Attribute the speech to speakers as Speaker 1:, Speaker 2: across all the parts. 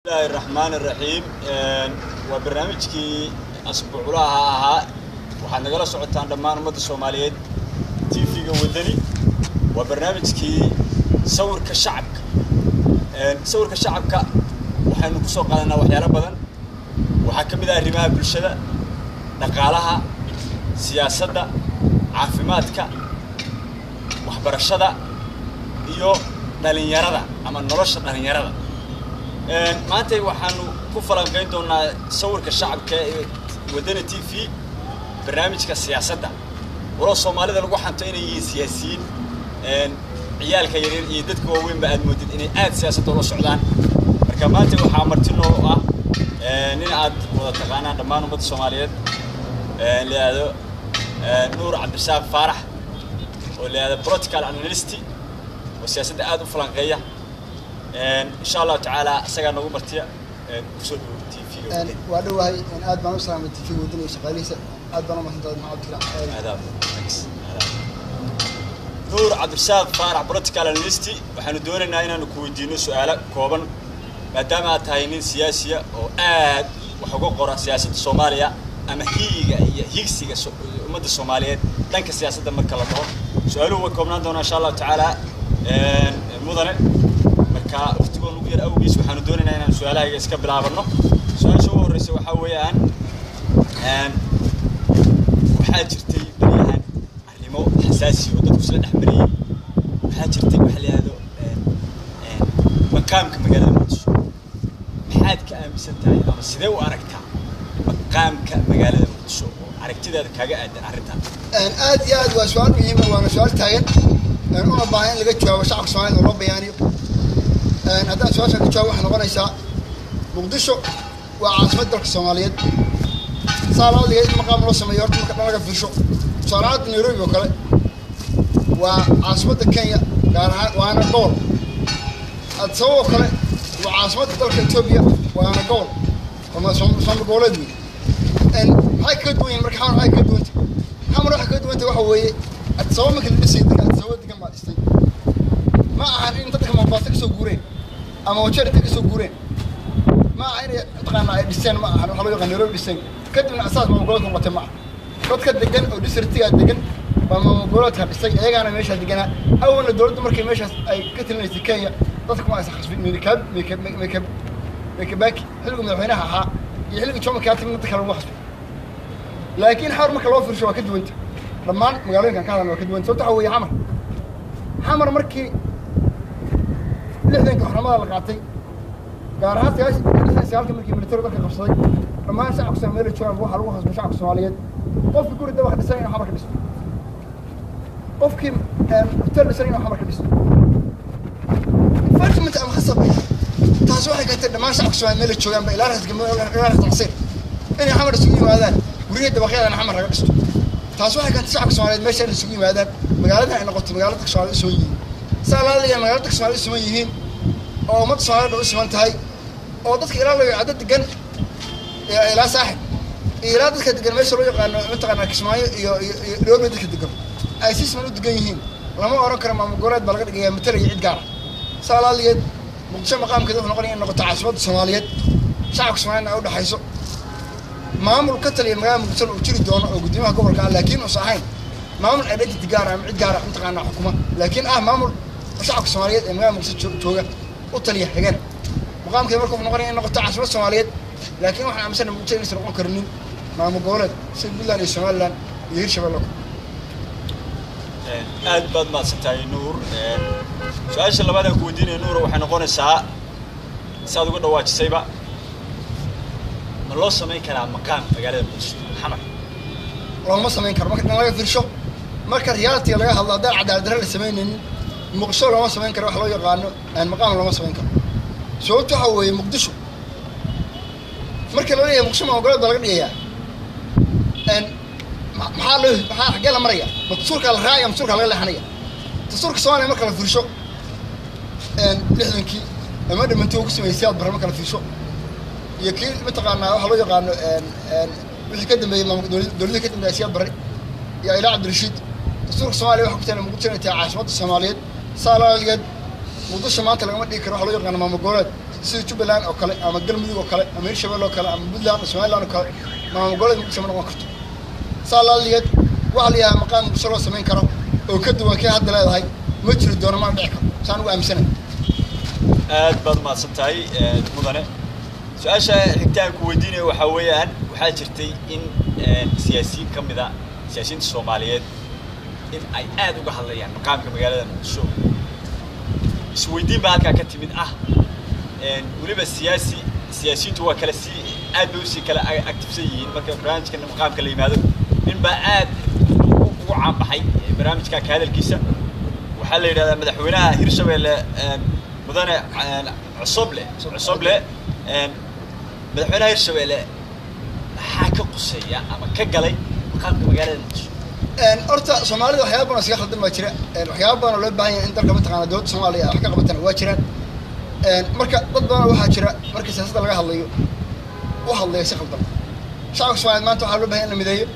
Speaker 1: Bismillahi raxmaan iraxiim. Waa barnaamijkii asbuuclaha ahaa. Waxaad nagala socotaan dhammaan ummadda Soomaaliyeed TV-ga Waddani. Waa barnaamijkii Sawirka Shacabka. Sawirka Shacabka waxaynu kusoo qaadanaa waxyaalo badan. Waxaa ka mid ah arrimaha bulshada, dhaqaalaha, siyaasadda, caafimaadka, waxbarashada iyo dhalinyarada ama nolosha dhalinyarada. Maanta waxaanu ku falanqayn doonaa Sawirka Shacabka ee Waddani TV barnaamijka siyaasadda. Walow Soomaalida lagu xanto inay yihiin siyaasiyiin, ciyaalka yaryar iyo dadka waaweynba aad moodid inay aad siyaasadda ula socdaan. Marka maanta waxaa marti noo ah nin aad wada taqaanaan dhammaan ummadda Soomaaliyeed, la yidhaahdo Nuur Cabdirasaaq Faarax, oo la yidhahdo political analyst oo siyaasadda aad u falanqeeya. Insha Allahu tacaala isagaa noogu martiya. Kusoo dhawow TV-ga.
Speaker 2: Waa dhowahay, aad baan u salaamay TV Waddani iyo shaqaalihiisa. Aad baan u mahadsantahay, Maxamed Cabdikaraam.
Speaker 1: Aadaab, thanks. Nuur Cabdirasaaq Faarax, political analyst, waxaanu doonaynaa inaanu ku weydiino su-aalo kooban, maadaama aad tahay nin siyaasiya oo aad wax uga qora siyaasadda Soomaaliya ama hiyiga iyo higsiga ummadda Soomaaliyeed dhanka siyaasadda marka la dhaho. Su-aaluhu way koobnaan doonaa insha Allahu tacaala, mudane. Marka waqtigoon ugu yar awgiis waxaanu doonaynaa inaan su-aalahayga iska bilaabano. Su-aasha ugu horreysa waxaa weeyaan, waxaa jirtay baryahan arrimo xasaasi oo dadku isla dhex mariyey. Waxaa jirtay waxa la yidhaahdo maqaamka magaalada Muqdisho. Maxaad ka aaminsan tahay ama sidee u aragtaa maqaamka magaalada Muqdisho oo aragtidaada kaaga aadan arrintan?
Speaker 2: Aad iyo aad waa su-aal muhiima, waana su-aal taagan una baahan in laga jawaabo, shacabka Soomaalida loo bayaaniyo. Haddaan su-aasha ka jawaabo, waxay noqonaysaa Muqdisho waa caasimad dalka Soomaaliyeed. Saa loo dhigay in maqaam loo sameeyo horta marka dhan laga fiirsho, tusaalahaadda Nairobi oo kale waa caasimadda Kenya gaar ahaan, waana gobol. Addis Ababa oo kale waa caasimadda dalka Etoobiya, waana gobol ama sooma goboleed wey. Maxay kaga duwan yihin marka? Xamar maxay kaga duwantay? Xamar waxay kaga duwantay waxa weeye, Addis Ababa marka la dhisay, dadka Addis Ababa degan baa dhistay. Ma ahan in dadka Mombasa kasoo guureen ama Wajeer intay kasoo guureen, ma aha inay mataqaana ay dhiseen, ma ahan waxaa loo yaqaan Nairobi dhiseen kadibna asaas maamul goboleedka noqotay. Ma aha. Dadka degan oo districtiga degan baa maamul goboleedka dhisay, iyagaana meeshaas deganaa. Awalna dowladdu markay meeshaas ay ka talinaysay Kenya, dadka kuma aysan khasbin. Mwai Kibaki xilligu madaxweynaha ahaa iyo xilligii Jomo Kenyatta midna dadka lagu khasbay. Laakiin Xamar marka loo fiirsho waa ka duwanta. Dhammaan magaalooyinkan ka hadalna waa ka duwanta. Sababta waxa weeye, Xamar markii 60-ka xornimada la qaatay, gaar ahaan 69-ka markii military dalka qabsaday, dhammaan shacabka Soomaaliya joogaan waxaa lagu khasbay shacabka Soomaaliyeed qofkii guri dabaq dhisan inuu Xamar ka dhisto, qofkii hotel dhisan inuu Xamar ka dhisto, enforcement ama khasab. Taas waxay keentay dhammaan shacabka Soomaaliya meel joogaanba ilaa raas ilaa Raas Casiir inay Xamar isugu yimaadaan, guryaha dabaqyadana Xamar laga dhisto. Taas waxay keentay shacabka Soomaaliyeed meesha inay isugu yimaadaan, magaaladan ay noqoto magaalo dadka Soomaalida u sugan yihiin. Saa laa leeyahay, magaalada dadka Soomaalida u sugan yihiin oo ummadda Soomaalida u siman tahay, oo dadka ilaa laga caddo degan, ilaa Saaxib, iyo ilaa dadka degan meesha loo yaqaano mataqaanaa Kismaayo iyo Nairobi dadka degan ay si siman u degan yihiin, lama oran karo maamul goboleed baa laga dhigayaa matalaya cid gaar ah. Saa laaligeed Muqdisho maqaamkeeda wuxuu noqonaya in noqoto caasimadda Soomaaliyeed, shacabka Soomaaliyana ay u dhexayso, maamul ka taliya magaalada Muqdisho uu jiri doono oo guddoomiyaha gobolka ah, laakiin uusan ahayn maamul identity gaar ah ama cid gaar ah mataqaanaa xukuma, laakiin ah maamul shacabka Soomaaliyeed ee magaalada Muqdisho jooga u taliya hagana. Maqaamkeeda marka wuxuu noqonaya in noqoto caasimad Soomaaliyeed, laakiin waxaan aaminsanahay Muqdisho inaysan noqon karinin maamul goboleed sida Puntland iyo Somaliland iyo Hirshabelle oo kale.
Speaker 1: Aad baad mahadsan tahay, Nuur. Su-aasha labaad aan ku weydiinaya, Nuur, waxay noqonaysaa, si aad uga dhawaajisayba, ma loo samayn karaa maqaam magaalada Muqdisho, Xamar?
Speaker 2: Looma samayn karo. Marka dhan laga fiirsho, marka reality laga hadlo, haddaan cadaalad darre la samaynaynin, Muqdisho looma samayn karo wax loo yaqaano maqaam, looma samayn karo. Sababto waxa weeye, Muqdisho marka la leeyahay Muqdisho maamul goboleed baa laga dhigayaa, maxaa loo maxaa xaggee la maraya? Ma dastuurkaa la raacaya ma dastuurkaa laga leexanaya? Dastuurka Soomaaliya marka la fiirsho, 60-kii ama dhamanti uu ku sameeyey Siyaad Barre marka la fiirsho, iyo kii mataqaanaa waxa loo yaqaano wixii ka dambeeyey maamul dowladihii ka dambeeyay Siyaad Barre iyo ilaa Cabdirashiid, dastuurka Soomaaliya waxa ku taala Muqdisho inay tahay caasimadda Soomaaliyeed. Saa laaligeed Muqdisho maanta lagama dhigi karo waxa loo yaqaano maamul goboleed. Sida Jubbaland oo kale ama Galmudug oo kale ama Hirshabelle oo kale ama Puntland, Somaliland oo kale, maamul goboleed Muqdisho ma noqon karto. Saa laaligeed waxa la yidhaha maqaam Muqdisho loo samayn karo oo ka duwan kee hadda leedahay ma jiri doono, mana dhici karo, saan ugu aaminsanay.
Speaker 1: Aad baad umahadsan tahay, mudane. Su-aasha xigta aan ku weydiinayo waxaa weeyaan, waxaa jirtay in siyaasiyiin ka mid a siyaasiyiinta Soomaaliyeed in ay aad uga hadlayaan maqaamka magaalada Muqdisho. Isweydiin baa halkaa ka timid ah, weliba siyaasiyiintu waa kala sii aad bay usii kala active-san yihiin marka barnaamijkan maqaamka la yimaado. Nin baa aad ugu caanbaxay barnaamijka ka hadalkiisa, waxaa la yidhahdaa madaxweynaha Hirshabelle, mudane Cosoble. Cosoble, madaxweynaha Hirshabelle, maxaa ka quseeya ama ka galay maqaamka magaalada Muqdisho?
Speaker 2: Horta Soomaalida waxyaaba badan oo iskaga khaldan baa jira. Waxyaaba badan oo loo baahan yahay in dalka, mataqaana, dowladda Soomaaliya wax ka qabatana waa jiraan. Marka dad badan waxaa jira marka siyaasadda laga hadlayo u hadlaya si khaldan. Shacabka Soomaaliyeed maanta waxaa loo bahan yahay in la mideeyo,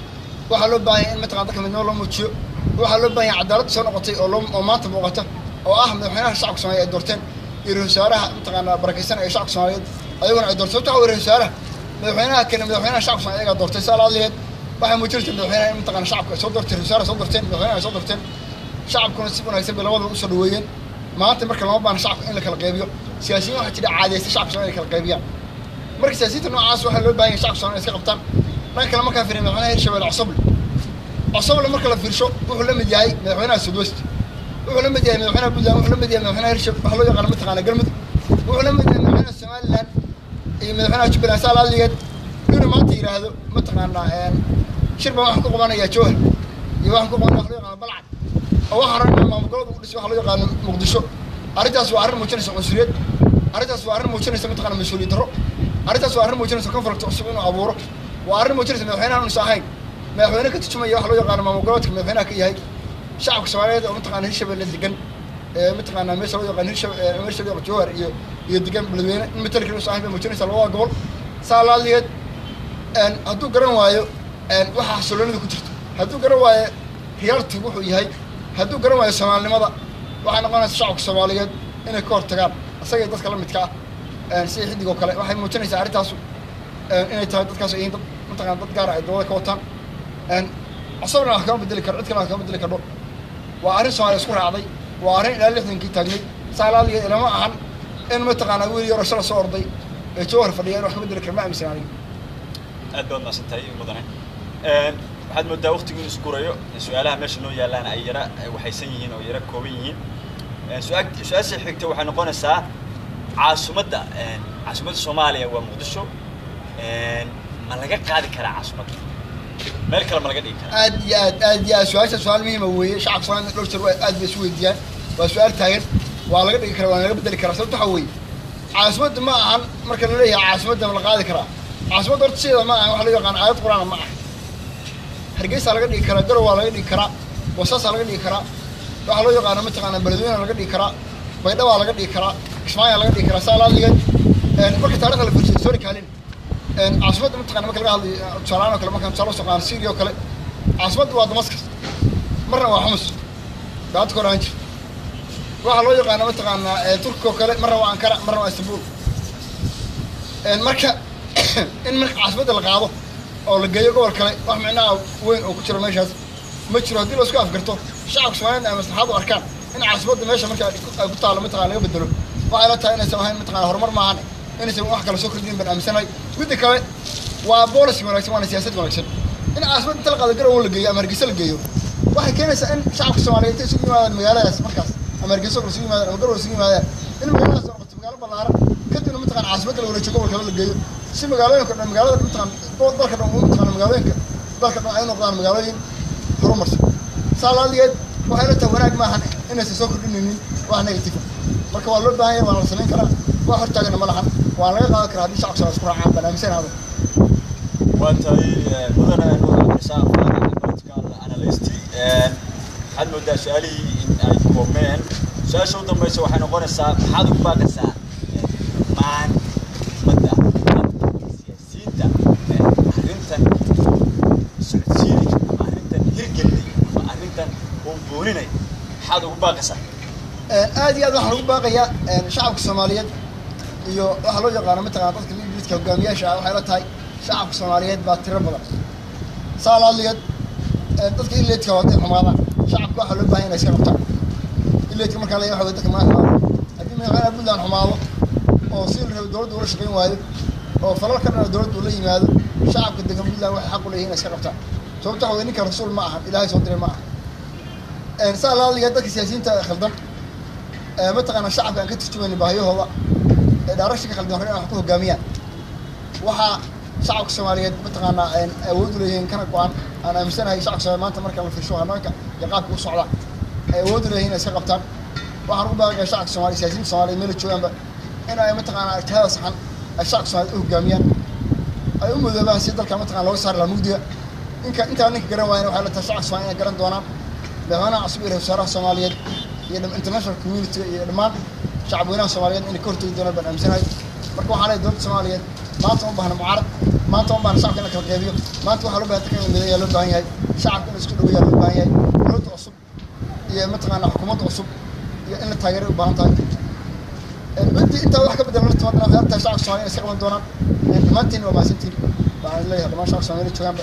Speaker 2: waxaa loo baahan yahay in, mataqana, dadka midnimo loo muujiyo, waxaa loo baahan yahay cadaalad soo noqotay oo loo oo maanta muuqata oo ah madaxweynaha shacabka Soomaaliyeed ay doorteen iyo ra-iisul wasaaraha, mataqaana, barakeysan ee shacabka Soomaaliyeed ayaguna ay doorteen. Sababta waxa wey, ra-isul wasaaraha madaxweynaha kene madaxweynaha shacabka Soomaaliyeed ayagaa doortay. Saa laadligeed waxay muujinaysa madaxweynaha in, mataqana, shacabka ay soo doorteen, ra-isul wasaaraha soo doorteen, madaxweynaha ay soo doorteen, shacabkuna si wanaagsan bay labadaba usoo dhaweeyeen. Maanta marka lama baahna shacabka in la kala qaybiyo. Siyaasiyiin waxaa jira caadeysta shacabka Soomaaliya inay kala qaybiyaan. Marka siyaasiyiinta noocaas waxaa loo baahan yahay shacabka Soomaaliya iska qabtaan. Dhanka kale markaan fiiriyo madaxweynaha Hirshabelle Cosoble, Cosoble marka la fiirsho wuxuu la mid yahay madaxweynaha Southwest, wuxuu la mid yahay madaxweynaha Puntland, wuxuu la mid yahay madaxweynaha Hirshabelle, waxa loo yaqaano, mataqaana, Galmudug, wuxuu la mid yahay madaxweynaha Somaliland iyo madaxweynaha Jubbaland. Saa laaligeed inuu maanta yidhaahdo, mataqaanaa, shir baan waxaan ku qabanayaa Jowhar iyo waxaan ku qabanaya waxa loo yaqaano Balcad oo waxaan rabnaa maamul goboleed ugu dhisay waxa loo yaqaano Muqdisho, arrintaas waa arrin muujinaysa cunsuriyad. Arrintaas waa arrin muujinaysa, mataqaana, mas-uuliyad darro. Arrintaas waa arrin muujinaysa conflict cusub inuu abuuro. Waa arrin muujinaysa madaxweynaha inuusan ahayn madaxweyne ka turjumaya waxa loo yaqaano maamul goboleedka madaxweynaha ka yahay. Shacabka Soomaaliyeed oo, mataqaana, Hirshabelle degan ee, mataqaana, meesha loo yaqaano Hirshabelle, meesha loo yaqaano Jowhar iyo degan Beledweyne in matalka inuusan ahayn bay muujinaysa labada gobol. Saa laaligeed hadduu garan waayo waxa xasiloonida ku jirto, hadduu garan waayo reality wuxuu yahay, hadduu garan waayo Soomaalinimada, waxay noqonaysa shacabka Soomaaliyeed inay ka hortagaan isaga dadka la midka ah sida Xidig oo kale. Waxay muujinaysaa arrintaasu inay tahay dadkaas ay yihiin dad, mataqana, dad gaara ay dowladda ka wataan. Cusubna wax kama bedeli karo, cid kalena wax kama bedeli kardho. Waa arrin Soomaaliya isku raacday, waa arrin ilaa 60-kii taagnay. Saalaaligeed ilama ahan in, mataqaanaa, wiil yaroo shala soo orday ee Jowhar fadhiya in wax ka bedeli karo. Ma aaminsan aniga.
Speaker 1: Aad baad mahadsan tahay, mudane. Waxaad moodaa waqtigu inuu isgurayo, su-aalaha meesha noo yaallaan ay yara waxaysan yihiin oo yara kooban yihiin. Su-aasha xigta waxay noqonaysaa caasimadda Soomaaliya waa Muqdisho. Ma laga qaadi karaa caasimadda? Meel kale ma laga dhigi karaa?
Speaker 2: Aad iyo aad, aad iyo aad. Su-aasha su-aal muhiima weeye. Shacabka Soomaliya dhowr jeer aad bay isu weydiiyaan. Waa su-aal taagan. Waa laga dhigi karaa, waa laga bedeli karaa. Sababta waxaa weeye, caasimadda ma ahan marka la leeyahay caasimadda ma la qaadi karaa. Caasimadda horta sideeda ma ahan waxa loo yaqaan aayad Qur-aana ma aha. Hargeysa laga dhigi karaa, Garow waa laga dhigi karaa, Boosaasaa laga dhigi karaa, waxaa loo yaqaano, mataqaana, Beledweyne laga dhigi karaa, Baydhaba laga dhigi karaa, Kismaayo laga dhigi karaa. Saa laaligeed marka taarikhda la fiirsho, historically, caasimadda, mataqana, marka laga hadlayo tusaalahaan oo kale, markaan tusaale usoo qaano Syria oo kale, caasimadda waa Damascus, marna waa Xumus daata ka hor ahaan jirta. Waxaa loo yaqaana, mataqaanaa, Turkiga oo kale, marna waa Ankara, marna waa Istanbul. Marka in marka caasimadda la qaado oo la geeyo gobol kale, wax micnaha weyn oo ku jiro meeshaas ma jiro. Haddii la isku afgarto, shacabka Soomaaliyed ay maslaxaad u arkaan in caasimadda meesha marka ay ku taalo, mataqana, laga bedelo, waxay la tahay inaysan ahayn, mataqana, horumar maahan, inaysan wax kale soo kordhin baan aaminsanahay. Midda kale waa policy wanaagsan, waana siyaasad wanaagsan in caasimadda inta la qaado Garowe la geeyo ama Hargeysa la geeyo. Waxay keenaysaa in shacabka Soomaaliyeed intay isugu yimaadaan magaaladaas markaas ama Hargeysa kale isugu yimaadaan ama Garowe isugu yimaadaan, in magaaladaas noqoto magaalo ballaaran. Kadibna, mataqana, caasimadda la wareejiyo, gobol kale la geeyo, si magaalooyinka dhan, magaalada, mataqana, dalka dhan, mataqana, magaalooyinka dalka dhan ay noqdaan magaalooyin horumarsan. Saa laaligeed waxay la tahay wanaag maahan inaysan soo kordhinaynin wax negative. Marka waa loo baahan yahay, waana la samayn karaa, wax hortaagana ma lahan, waa laga qaadan karaa haddii shacabka Soomaaliya isku raacaan baan aaminsanahay.
Speaker 1: Waa tahay, mudane Nuur Cabdirasaaq Faarax, political analyst. Waxaad moodaa su-aalihii in ay koobmeen. Su-aasha u dambaysa waxay noqonaysaa, maxaad ugu baaqaysaa dhammaan ummadda, dadka siyaasiyiinta arrintan socodsiinaya ama arrintan hirgelinaya ama arrintan buunbuuninaya? Maxaad ugu baaqaysaa?
Speaker 2: Aad iyo aad waxaan ugu baaqayaa shacabka Soomaaliyeed. Iyo waxaa loo yaqaano mataqana dadka leaderska, hogaamiyaasha ah. Waxay la tahay shacabka Soomaaliyeed baa tiro badan saa laadligeed. Dadka elite-ka hadday xumaadaan, shacabka waxaa loo baahan inay iska qabtaan elite-ka. Markaa la waxa wey dadka madaxda, haddii madaxweynaha Puntland xumaado oo si la rabo dowladda ula shaqayn waayo oo falal ka dhana dowladda ula yimaado, shacabka degan Puntland waxay xaq u leeyihin inay iska qabtaan. Sababta waxa wey ninka rasuul ma ahan, Ilaahay soo diray ma aha. Saa laadligeed dadka siyaasiyiinta khaldan, mataqaana shacabka aan ka turjumaynin baahiyahooda, ee dhaarasha ka khaldan, wax ku hogaamiyaan, waxaa shacabka Soomaaliyeed mataqaanaa awood u leeyihiin kana go-an, aan aaminsanahay shacabka Soomaliyeed maanta marka la fiirsho hanaanka iyo qaabka u socda ay awood u leeyihin inay iska qabtaan. Waxaan ugu baaqaya shacabka Soomaliya, siyaasiyiinta Soomaliyeed meel joogaanba, in ay mataqaanaa jihada saxan ay shacabka Soomaliyeed u hogaamiyaan, ay u midoobaan si dalka mataqana looga saari lahaa mugdiga. Inka intaa ninka garan waayana, waxay la tahay shacabka Soomaliya inay garan doonaan madaxweynaha cusub iyo ra-iisul wasaaraha Soomaaliyeed iyo international community iyo dhammaan shacab weynaha Soomaaliyeed inay ka hortegi doonaan baan aaminsanahay. Marka waxaa leeyahay dowladda Soomaaliyeed, maanta uma baahna mucaarad, maanta uma baahna shacabka in la kala qeybiyo. Maanta waxaa loo bahan dadka in la mideeyaa loo baahan yahay, shacabka in la isku dhaweeyaa loo baahan yahay. Dowladda cusub iyo mataqaana xukuumadda cusub iyo in la taageeray u baahan tahay. Intii intaa wax ka bedelan la timaadana, waxay tahay shacabka Soomaaliya inay iska qaban doonaan. Dhammaantiin waa mahadsantiin waxaan leeyahay dhammaan shacabka Soomaaliya joogaanba.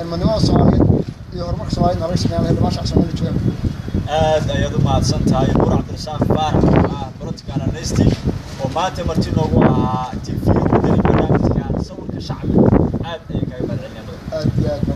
Speaker 2: Midnimada Soomaaliyeed iyo horumarka Soomaaliyeed laga shaqeyn lahay dhammaan shacabka Soomaaliya joogaanba.
Speaker 1: Aad ayaad u mahadsan tahay, Nuur Cabdirasaaq Faarax, oo ah political analyst oo maanta marti noogu ahaa TV Wadani, barnaamijkan Sawirka Shacabka. Aad ayaan kaaga mahad celinaya badan.
Speaker 2: Aad iyo aad.